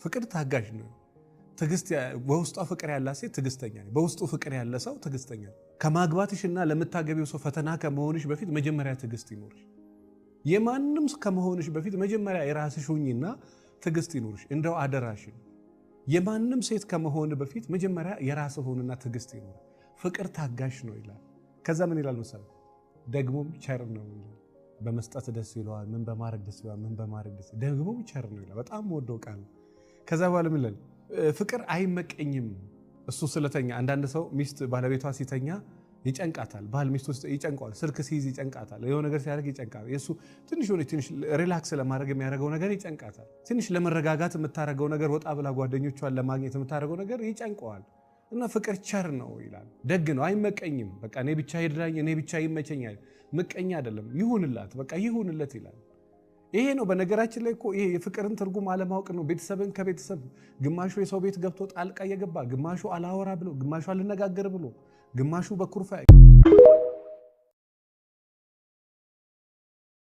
ፍቅር ታጋሽ ነው። ትዕግስት፣ በውስጧ ፍቅር ያላት ሴት ትዕግስተኛ ነች። በውስጡ ፍቅር ያለ ሰው ትዕግስተኛ ነው። ከማግባትሽና ለምታገቢው ሰው ፈተና ከመሆንሽ በፊት መጀመሪያ ትዕግስት ይኖርሽ። የማንም ከመሆንሽ በፊት መጀመሪያ የራስሽ ሁኚና ትዕግስት ይኖርሽ። እንደው አደራሽን የማንም ሴት ከመሆን በፊት መጀመሪያ የራስህ ሁንና ትዕግስት ይኖር። ፍቅር ታጋሽ ነው ይላል። ከዛ ምን ይላል መሰለህ? ደግሞም ቸር ነው ይላል። በመስጠት ደስ ይለዋል። ምን በማድረግ ደስ ይለዋል። ምን በማድረግ ደስ፣ ደግሞም ቸር ነው ይላል። በጣም ወደው ቃል። ከዛ በኋላ ምን ይላል? ፍቅር አይመቀኝም። እሱ ስለተኛ፣ አንዳንድ ሰው ሚስት ባለቤቷ ሲተኛ ይጨንቃታል። ባል ሚስቱ ይጨንቀዋል። ስልክ ሲይዝ ይጨንቃታል። የሆነ ነገር ሲያደርግ ይጨንቃታል። የእሱ ትንሽ ሆነ ትንሽ relax ለማድረግ የሚያደርገው ነገር ይጨንቃታል። ትንሽ ለመረጋጋት የምታደርገው ነገር፣ ወጣ ብላ ጓደኞቿን ለማግኘት የምታደርገው ነገር ይጨንቀዋል። እና ፍቅር ቸር ነው ይላል። ደግ ነው፣ አይመቀኝም። በቃ እኔ ብቻ ይድራኝ፣ እኔ ብቻ ይመቸኛል። ምቀኛ አይደለም። ይሁንላት፣ በቃ ይሁንለት ይላል። ይሄ ነው። በነገራችን ላይ እኮ ይሄ የፍቅርን ትርጉም አለማወቅ ነው። ቤተሰብን ከቤተሰብ፣ ግማሹ የሰው ቤት ገብቶ ጣልቃ እየገባ፣ ግማሹ አላወራ ብሎ፣ ግማሹ አልነጋገር ብሎ፣ ግማሹ በኩርፊያ።